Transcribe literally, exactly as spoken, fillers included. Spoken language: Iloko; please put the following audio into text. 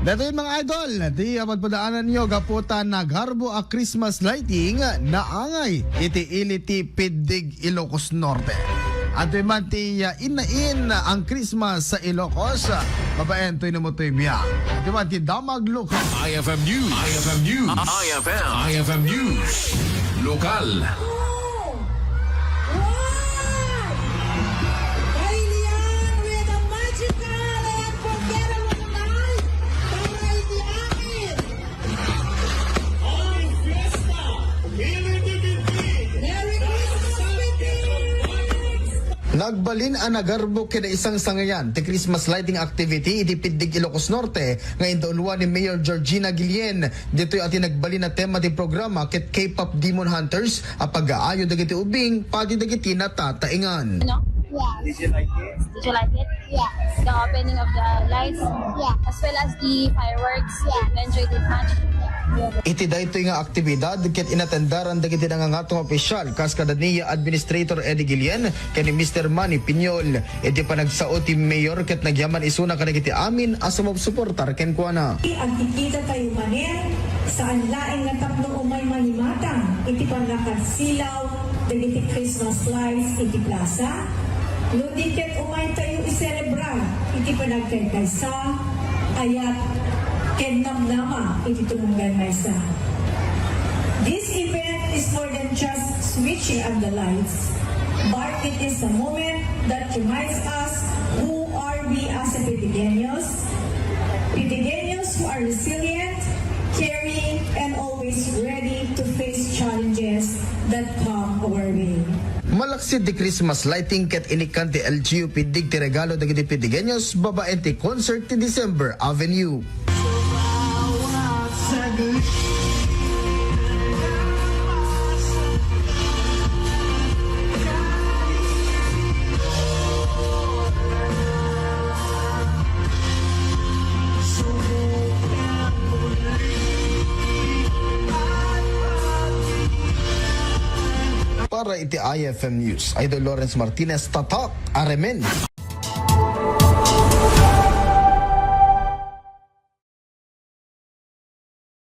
Daytoy, mga idol, ti apadpadaananyo gapu ta nagharbo a Christmas lighting naangay iti ili ti Piddig, Ilocos Norte. Adtoy man ti, ah, innain ang Christmas sa Ilocos, ah, babaen toy no matoy biag. Adtoy man ti Damag Lokal. I F M News. I F M News. I F M. I F M News. Lokal. Wow! Kylie Ann with a magical and unforgettable night. Para iti amin. Merry Christmas, Pilipinas! Nagbalin a nagarbo ken naisangsangayan ti Christmas lighting activity iti Piddig, Ilocos Norte nga indauluan ni Mayor Georgina Guillen. Ditoy a ti nagbalin a tema ti programa ket K-pop Demon Hunters a pag-aayo dagiti ubing padi dagiti natataengan. Ano? Yeah. Did you like it? Did you like it? Yeah. The opening of the lights? Yeah. As well as the fireworks? Yeah. You enjoyed it much? Yeah. Iti daytoy nga aktibidad ket inatendaran dagiti nangangato nga opisyal kas kada NIA Administrator Eddie Guillen ken ni Mister Manny Piñol. Iti panagsao ti Mayor ket nagyaman isuna kadagiti amin a sumupsuportar kenkuana. Agkikita tayo manen, saan laeng nga tapno umay malimatang iti pannakadsilaw dagiti Christmas lights iti plaza, no di ket umay tayo iselebrar iti panagkaykaysa, ayat, ken namnama iti tumunggan maysa. This event is more than just switching on the lights, but it is a moment that reminds us who are we as a Pidigueños. Pidigueños who are resilient, caring, and always ready to face challenges that come our way. Malaksid ti Christmas lighting ket inikkan ti L G U Piddig ti regalo dagiti Pidigueños babaen ti concert ti December Avenue. Para iti I F M News, Idol Lawrence Martinez, Tatak, Aremen.